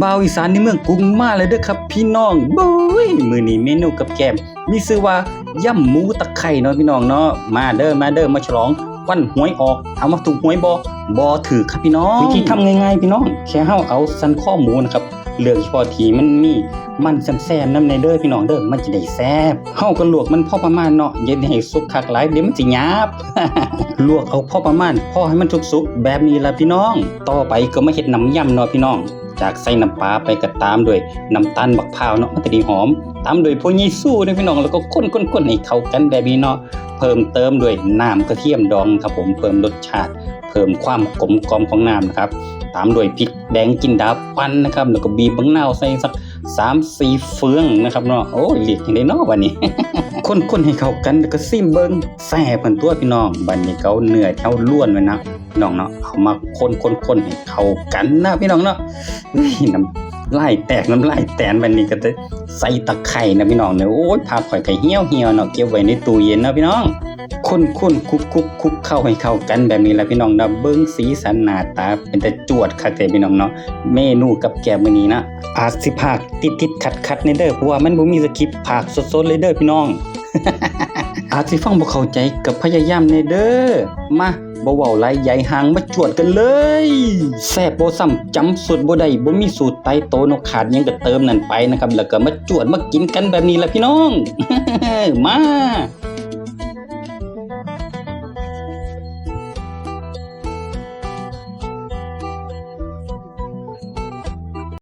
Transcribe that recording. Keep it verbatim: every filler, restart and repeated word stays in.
บ่าวอีสานในเมืองกรุงมาแล้วเด้อครับพี่น้อง บุ้ย มื้อนี้เมนูกับแกล้ม มีชื่อว่ายำหมูตะไคร้เนาะพี่น้องเนาะ มาเด้อ มาเด้อ มาฉลองวันหวยออก เอามาถูกหวยบ่ บ่ถูกครับพี่น้อง วิธีทำง่ายๆพี่น้อง แค่เฮาเอาสันคอหมูนะครับ เลือกเฉพาะที่มันมีมันแซมๆนำแหน่เด้อพี่น้องเด้อ มันจะได้แซ่บ เฮาก็ลวกมันพอประมาณเนาะ อย่าให้สุกคักหลาย เดี๋ยวมันสิหยาบ ลวกเอาพอประมาณ พอให้มันสุกๆแบบนี้ล่ะพี่น้อง ต่อไปก็มาเฮ็ดน้ำยำเนาะพี่น้อง จากใส่น้ำปลาไปก็ตามด้วยน้ำตาลบักพร้าวเนาะ มันจะได้หอม ตามด้วยผักชีเนาะพี่น้อง แล้วก็คนๆๆให้เข้ากันแบบนี้เนาะ เพิ่มเติมด้วยน้ำกระเทียมดองครับผม เพิ่มรสชาติ เพิ่มความกลมกล่อมของน้ำนะครับ ตามด้วยพริกแดงจินดาปั่นนะครับ แล้วก็บีบบักนาวใส่สักสามสี่เฟืองนะครับเนาะ โอ้ย เรียกจั่งใดเนาะบัดนี้ คนๆให้เข้ากัน แล้วก็ซิมเบิ่ง แซ่บกันตั๊วพี่น้อง บัดนี้ก็เอาเนื้อที่เฮาล้วนไว้นะพี่น้องเนาะ เอามาคนๆๆให้เข้ากันนะพี่น้องเนาะ เฮ้ย น้ำลายแตก น้ำลายแตน บัดนี้ก็จะใส่ตะไคร้นะพี่น้องเนาะ โอ้ย ผักข่อยก็เหี่ยวๆเนาะ เก็บไว้ในตู้เย็นเนาะพี่น้อง คนๆคลุกๆคลุกเข้าให้เข้ากันแบบนี้ล่ะพี่น้องเนาะ เบิ่งสีสันหน้าตาเป็นตาจวดคักแท้พี่น้องเนาะ เมนูกับแกล้มมื้อนี้นะ อาจสิพากติดๆขัดๆแหน่เด้อ เพราะว่ามันบ่มีสคริปต์ พากสดๆเลยเด้อพี่น้อง อาจสิฟังบ่เข้าใจก็พยายามแหน่เด้อ มา บ่เว้าหลายใหญ่ห่าง มาจวดกันเลย แซ่บบ่ซ้ำจำสูตรบ่ได้ บ่มีสูตรตายตัวนกขาดหยังก็เติมนั่นไปนะครับ แล้วก็มาจวดมากินกันแบบนี้ล่ะพี่น้อง มา